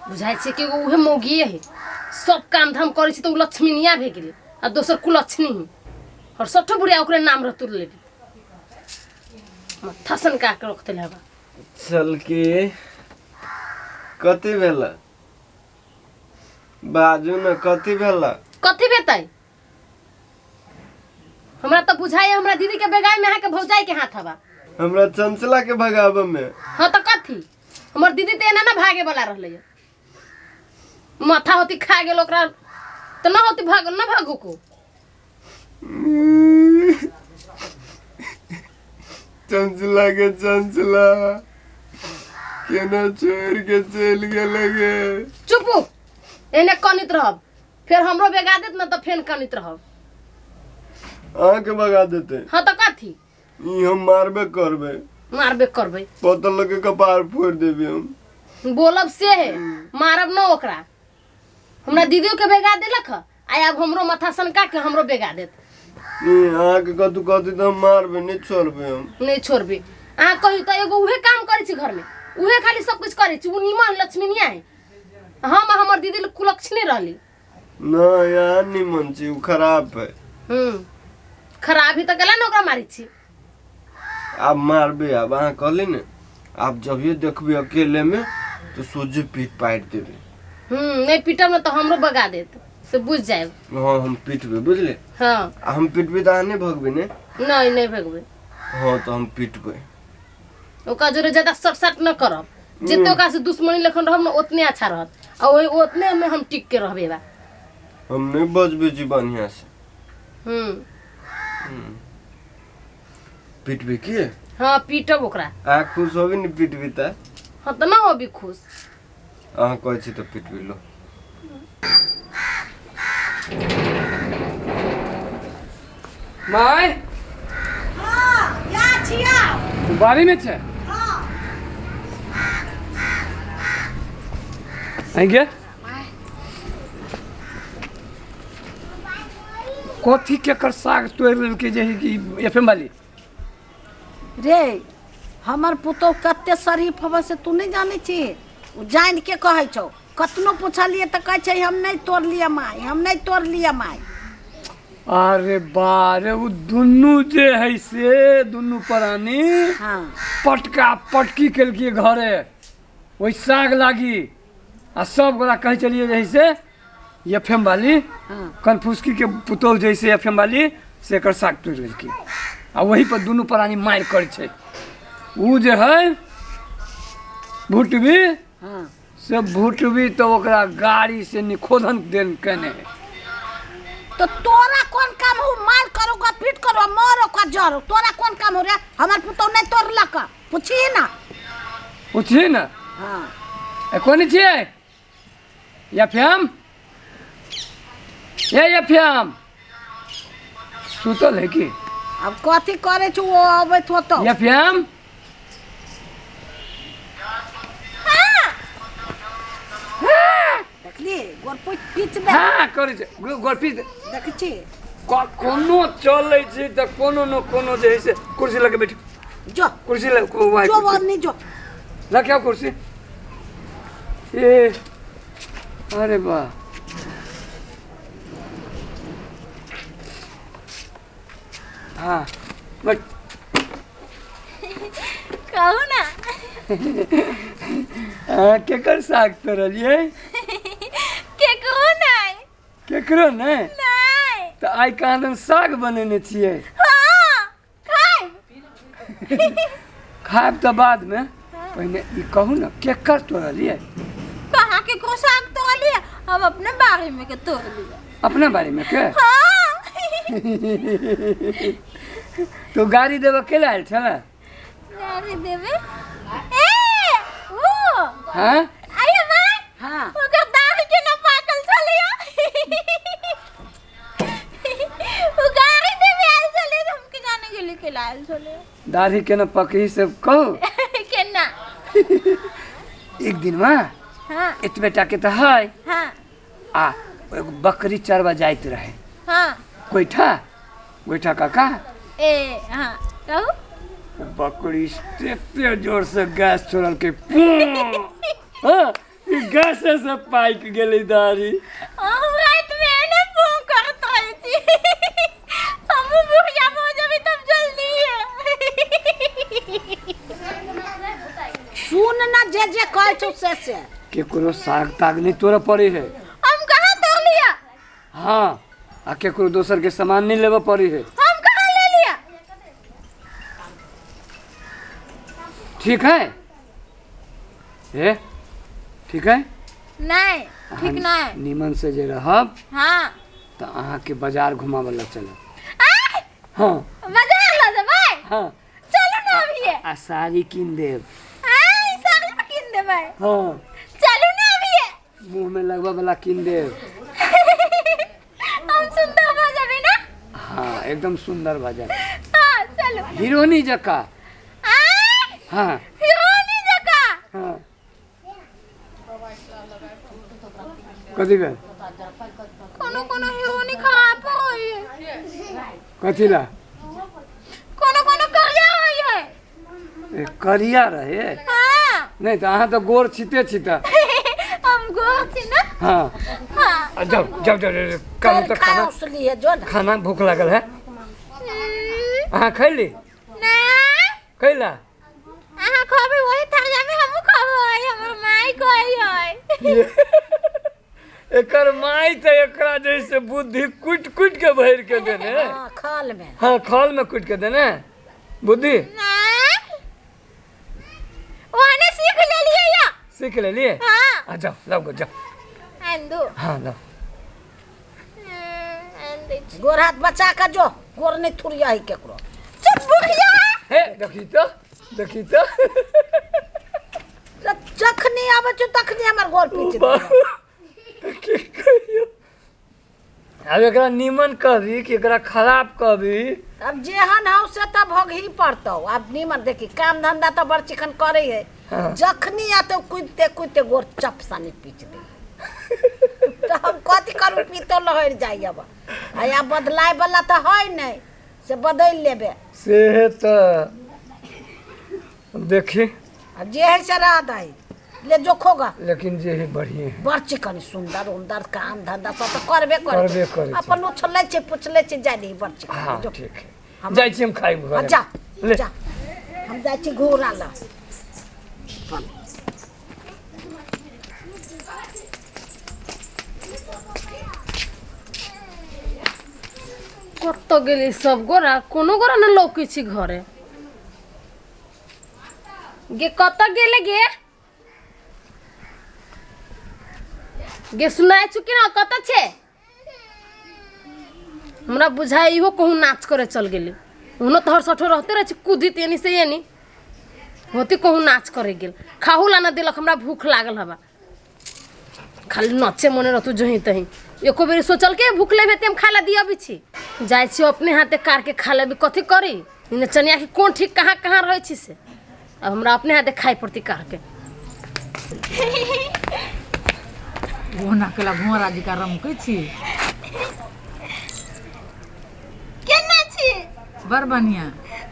बुझाइ छै कि एगो उहे मौगिए है सब काम धाम करै छै तऽ ओ लक्ष्मीनिया भए गेलै आ दोसर कुलक्षणी है और सठो बुढ़िया ओकरे नाम रहतुर लेली माथा सनका के रख देले हवा चल के कथी भेल बाजू ने कथी भेल कथी भेतै हमरा तऽ बुझाइ हमरा दीदी के बेगाई में अहाँके भौजाई के हाथ हवा हमरा चंचला के भगाबे में हाँ तऽ कथी हमर दीदी तऽ एना ना भागे वाला रहलै माथा होती खा गेल ओकरा तऽ न होती भाग न भागो को चंचला के चंचला केना छोड़ के चलि गेलै गे चुपू एने कनित रहब फेर हमरो बेगा देत न तऽ फेन कनित रहब अहाँके भगा देते हाँ तऽ कथी ई हम मारबे करबै मारबे करबै पतल के कपार फोड़ देबै हम बोलब से है मारब न ओकरा हमरा दीदियो के बेगा देलक ह आ आब हमरो माथा सनका के हमरो बेगा देत ई अहाँके कतू कहती तऽ हम मारबै नहि छोड़बै हम नहीं छोड़बे अहाँ कही तऽ एगो उहे काम करै छी घरमे उहे खाली सब कुछ करै छी उ निमन लक्ष्मीनिया है हम आ हमर दीदी कुलक्षणी रहली नहि अहाँ निमन छी ओ खराब है हम्म खराब ही तऽ गेला ने ओकरा मारै छी आब मारबै आब अहाँ कहली ने आब जभिए देखबै अकेले में तो सोझे पीट पाटि देबै नहीं पीटब ने तऽ हमरो बगा देत से बुझ जायब हाँ हम पीटबै बुझले हाँ आ हम पीटबै तऽ अहाँ नहि भगबै ने नहीं नहीं भगबै हाँ तऽ हम पीटबै ओकरा जोरे ज्यादा सट सट न करब जते ओकरा से दुश्मनी लेखन रहब ने उतने अच्छा रहत आ ओहि उतने में हम टिक के रहबे बा हम नहि बजबै छी बढ़िआँ से हम्म पीटबै की हाँ पीटब ओकरा अहाँ खुश होबी ने पीटबी तऽ हाँ तऽ न होबी खुश अहाँ कहै छी तऽ पीटबी लो माय हाँ, या छिया बाड़ी में छै हाँ आइ गे कथी केकर साग तोड़ि लेलकै जे कि एफ एम वाली रे हमर पुतोह कते शरीफ हबे से तू नहीं जानै छी ओ जानि के कहै छौ कतनो पुछलियै तऽ कहै छै हम नहीं तोड़लियै माय हम नहीं तोड़लियै माय अरे बा रे ओ दुनू जे है से दुनू प्राणी हाँ पटका पटकी केलकै घरे ओहि साग लागी आ सब गोरा कहै छलियै जे है से एफ एम वाली हाँ कनफुसकी के पुतोह जे है से एफ एम वाली से एकर साग तोड़ि लेलकै आ वही पर दुनू प्राणी मारि करै छै ओ जे है भुटबी हाँ से भुटबी तऽ ओकरा गाड़ी से निखोधन देन केने है तो तोरा कौन काम हो मार करो का पीट करो मारो का जरो तोरा कौन काम हो रे हमर पुतोह नहीं तोड़लक पूछिए ना पूछिए ना हाँ ए कोन छियै एफ एम ए एफ एम सुतल है की अब कथी करे छौ ओ अबैत होतो एफ एम देखली गोर पीच दे हाँ करै छै गोर पीच देखै छी कोनो चलै छै तऽ कोनो न कोनो जे है से कुर्सी लगे बैठ जो कुर्सी लग वहाँ जो कुर्सी। नहीं जो लग क्या कुर्सी ए अरे वाह हाँ बट कहू ना आ, केकर साग तोड़लियै केकरो नहि केकरो नहि नहि तऽ आइ कहाँ दन साग बनेने छियै हाँ खायब खायब तऽ बादमे पहिने ई कहू ने केकर तोड़लियै कहाँ केकरो साग तोड़लियै हम अपने बाड़ी में के तोड़ लियै अपना बाड़ीमे के हाँ तो गाड़ी देबऽ के आयल छलै गाड़ी देवे ए वो हाँ अरे माय हाँ ओकर दाढ़ी केना पाकल छलैया ओ गाड़ी देवे आयल छलै तऽ हम के जाने गेली के लायल छलै दाढ़ी केना पकड़ी से कहू केना एक दिनमा हाँ एतबे टाके तऽ है हाँ आ एगो बकरी चरबा जाइत रहे हाँ गोइठा गोइठा काका ए हाँ कहू बकरी एते जोर से गैस छोड़लकै पुं। हाँ, कि गैसे से पाकि गेलै दाढ़ी। हम रात में एने फोन करत रहे छी। हम बुढ़िया हो जेबै तब जल्दी है। सुन ना, जे जे कहै छौ से से। केकरो साग ताग नहीं तोड़ऽ पड़े है। हम कहाँ तोड़ लिया? हाँ, आ केकरो दोसर के सामान नहीं लेबऽ पड़े है। हम कहाँ ले लिया? ठीक है, ए ठीक है। नहीं ठीक नहीं। निमन से जे रहब। हाँ। तो अहाँ के बाजार घुमाबऽ ला चलब। आय! हाँ। बाजार ला जेबै? हाँ। चलू ना अभिये। आ साड़ी कीन देब। आय, साड़ी कीन देबै? हाँ। चलू ना अभिये। मुँह में लगबऽ वाला कीन देब। हम सुंदर भऽ जेबै ना? हाँ, एकदम सुंदर भऽ जायब। हाँ चलू। हीरोनी जकाँ। आय! हाँ। हीरोनी जकाँ? हाँ। कथी भेल? कोनो कोनो हीरोनी खराब होइ है। कथी ला? कोनो कोनो करिया होइ है। ए, करिया रहे? हाँ। नहीं तो अहाँ तो गोर छिते छिता। हम गोर छी ना। हाँ। हाँ। आ, जाओ जाओ जाओ जाओ, कल तक खाना खाना उसली है जो ना। खाना भूख लागल है। अहाँ खैली? नहीं। कैला? अहाँ खबै वही थरिया में हमहूँ खबै, हमर माय कहै है। एकर माय तो एकरा जैसे बुद्धि कुट कुट के भर के देने। हाँ, खाल में। हाँ, खाल में कुट के देने बुद्धि। नहीं, वहाँ सीख ले लिए या? सीख ले लिए? हाँ। आ जाओ, लाओ जाओ। आन दो। हाँ लाओ। आन दे छी। गोर हाथ बचा के जो, गोर नहीं थुरिया है केकरो। चुप बुढ़िया। हे देखी तो, देखी तो। जखनी आबै छौ तखनी हमर गोर पीच दे। की कहियो, आब एकरा नीमन कहबी कि एकरा खराब कहबी? अब जेहन हौ से तऽ भोगही पड़तौ। आब नीमन देखी, काम धंधा तऽ बड़ चिकन करे है। हाँ। जखनी आते कूदते कूदते गोर चप सानी पीच दे। तऽ हम कथी करू, पीतो लहरि जाइ अब। आ आब बदलाय वाला तऽ है नहीं, से बदलि लेबे। से तऽ देखी। अब जे है से रह दही, ले जोखोगा। लेकिन जे है बढ़िए है। बड़ चिकन सुंदर उंदर काम धंधा सब तऽ करबे करै करबे करै छै। अपन उछलै छै पुछलै छै, जाइ दही बड़ चिकन। हाँ जो। ठीक है, जाइ छी हम खाइ हाँ, घरे। जा ले। जा, हम जाइ छी घोड़ा ला। कतऽ गेली सब गोरा? कोनो गोरा ने लौकै छी घरे। गे कतऽ गेले गे? गे सुनाय छु कि ना, कतऽ छे? हमरा बुझाइ इहो कहूँ नाच करे चल गेली। हुनो तोहर सठो रहते रहे छै कूदित एनी से एनी होती, कहूँ नाच करे गेल। खाहू ला ना देलक, हमरा भूख लागल हवा। खाली नचे मने रहतू जहीं तहीं। एको बेर सोचल के भूख लेबे ते हम खाय ला दियबी छी। जाइ छी अपने हाथे कार के खा लेबी। कथी करी, नचनिया के कोन ठीक कहाँ कहाँ रहै छी से। अब हमरा अपने हाथे खाय पड़ती कार के। ओना केला घोड़ा जकाँ रमकै छी। केना छी? बड़ बढ़िआँ।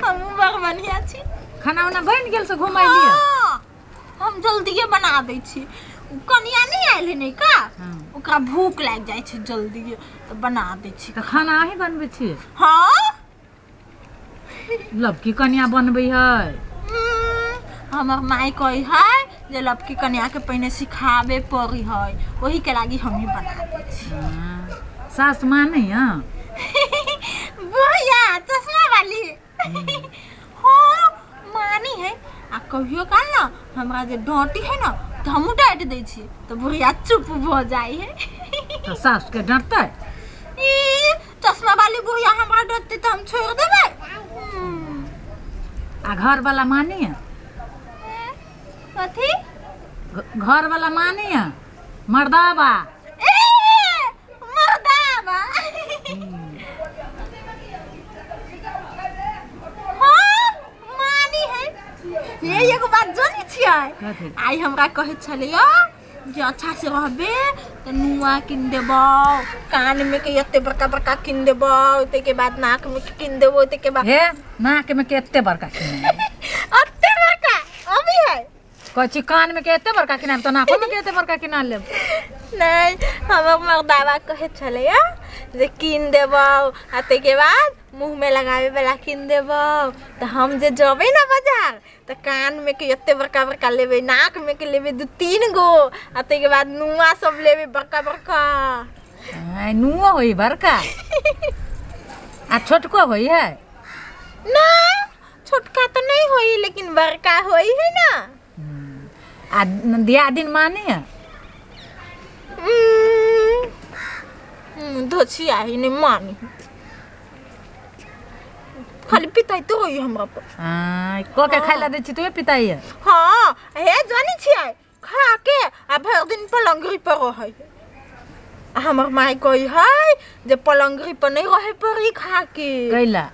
हमहूँ बड़ बढ़िआँ छी। खाना उना बनि गेल से घुमाइ लिअ? हाँ, हम जल्दिए बना दै छी। उ कनिया नहि आयल है नहि का? हाँ। ओकरा भूख लागि जाइ छै जल्दिए, तऽ बना दै छी। तऽ खाना अहीं बनबै छी? हाँ। लबकी कनिया बनबै है? हमर माय कहै है जे लबकी कनिया के पहिने सिखाबे पड़ी है, ओही के लागी हमही बना दै छी। हाँ। सास मानै है? बुढ़िया चश्मा वाली, हाँ मानी है। आ कहियो काल ना हमरा जे डांटी है ना तऽ हमहूँ डांटि दै छी तऽ बुढ़िया चुप भऽ जाइ है। तऽ सास के डांटतै? ई चश्मा वाली बुढ़िया हमरा डांटतै तऽ हम छोड़ि देबै? आ घरवाला मानी है? कथी? घरवाला मानी है मर्दाबा? ए मर्दाबा, हाँ मानी है। ये एगो बात जानै छियै? कथी? आइ हमरा कहै छलैया जे अच्छा से रहबे तऽ नुआ कीन देबौ, कान में के एते बड़का बड़का कीन देबौ, ताहिके बाद नाक में के कीन देबौ, ताहिके बाद हे, नाक में के एते बड़का किने? एते बड़का अभी है। कहै छी कानमे के एते बड़का किनायब तऽ नाकोमे के एते बड़का किना लेब। नहि, हमर मर्दाबा कहै छलैया जे कीन देबौ आ ताहिके बाद मुँहमे लगाबे वाला कीन देबौ, तऽ हम जे जेबै ने बाजार तऽ कानमे के एते बड़का बड़का लेबै, नाकमे के लेबै 2-3 गो, आ ताहिके बाद नुआ सब लेबै बड़का बड़का। आँय, नुओ होई बड़का आ छोटको होई है? ना, छोटका तऽ नहि होई, लेकिन बड़का होई है ना। आ दियादिन माने है? धोछिया है, नहीं मानी, खाली पिताई तो होई हमरा पर। आँय, कऽ के खाइ ला दै छी तोहे पिताई है? हाँ, हे जानी छियै, खा के आ भरि दिन पलंगरी पर रहै है। आ हमर माय कहै है जे पलंगरी पर नहीं रहे पड़ी खा के। कैला?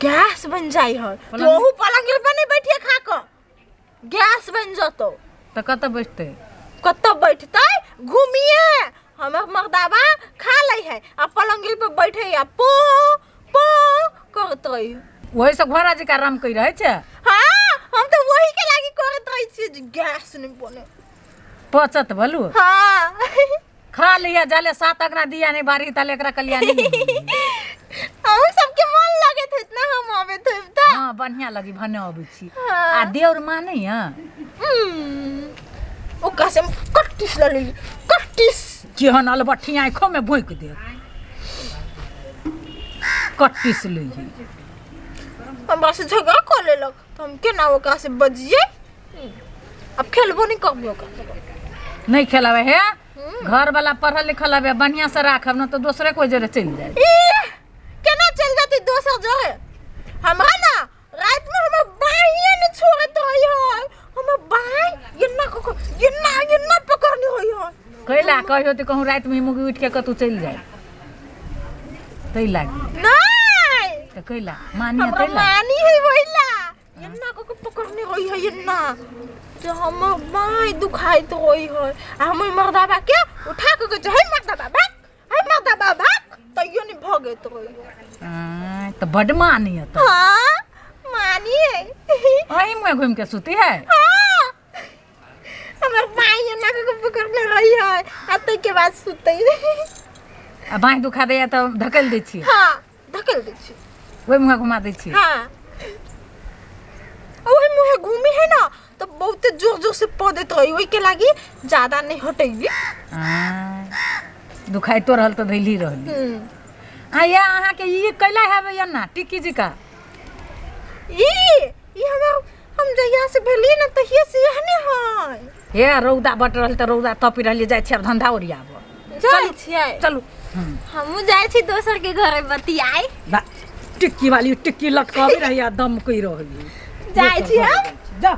गैस बन जाइ है। तो ओहू पलंगरी पर नहीं बैठिए खा के, गैस बन जतौ। तऽ कतऽ बैठतै? कतऽ बैठतै, घूमिए। हमर मर्दाबा खा लै है आ पलंगरी पर बैठे आ पो पो करत रही। ओहि से घोड़ा जकाँ राम कहि रहै छै? हाँ, हम तऽ वही के लागी करत रही छियै जे गैस नहीं बने। पचत भलू। हाँ। खा लिया जाले 7 अगना दिया नहीं बारी ताले एकरा कल्याणी। हम सबके मन लगैत होइत ना हम आबैत होइब तऽ। हाँ, बढ़िया लगी भने अबै छी। हाँ। आ देउर मानै है? ओकरा से हम कट्टिस लऽ लेली, कट्टिस। केहन अलबट्ठी आँखो में भोंकि देत। कट्टिस लै है। हमरा से झगड़ा कऽ लेलक तऽ हम केना ओकरा से बजियै? अब खेलबो नहीं करबै ओकरा से। नहीं खेलाबै हे, घर वाला पढ़ल लिखल हबे, बढ़िया से राखब न तऽ दोसरे कोइ जरे चलि जाय। ई केना चलि जेतै दोसर जरे? हमरा ना राति में हमर बाहिए नहीं छोड़ैत रही है, हमर बाहि एना कऽ कऽ एना एना पकड़ने होइ है। कैला कहियो तऽ कहूँ रातिमे मुगी उठि के कतहु चलि जाय तै लागी। नहीं तऽ कैला मानिए हमरा तै ला? मानी है वही ला, एना कऽ कऽ पकड़ने रही है एना जे हमर बाहि दुखाइत रही है। आ हमर मर्दाबा के उठा कऽ कहै छै, हे मर्दाबा भाग, हे मर्दाबा भाग, तैयो नहीं भगैत रही है। आँय, तऽ बड्ड मानिए तऽ। हाँ, मानी है। अहीं मुँहे घूमि के सुती है? हाँ, हमर बाहि एना कऽ कऽ पकड़ने रही है आ ताहिके बाद सुतै। आ बाँहि दुखा दैया तऽ धकेलि दै छियै? हाँ, धकेल दै छियै। ओहि मुँहे घुमा दै छियै? हाँ, ओहि मुँहे घूमी है ना तऽ बहुते जोर जोर से पदैत रही, ओहिके लागी ज्यादा नहीं हटैली। आँय, दुखाइतो रहल तऽ धैली रहली। आ या अहाँके ई कैला हेबै एना टिक्की जिका? ई ई हमर हम जहिया से भेलियै ने तहिया से एहने है। हे रौदा बट रहल तऽ रौदा तपि रहलियै, जाइ छियै आब धन्धा ओरियाबऽ। जाइ छियै? चलू। हमहूँ जाइ छी दोसर के घरे बतियाइ। बा, टिक्की वाली टिक्की लटकाबे रही आ दम कहि रहली। जाइ छी हम। जा।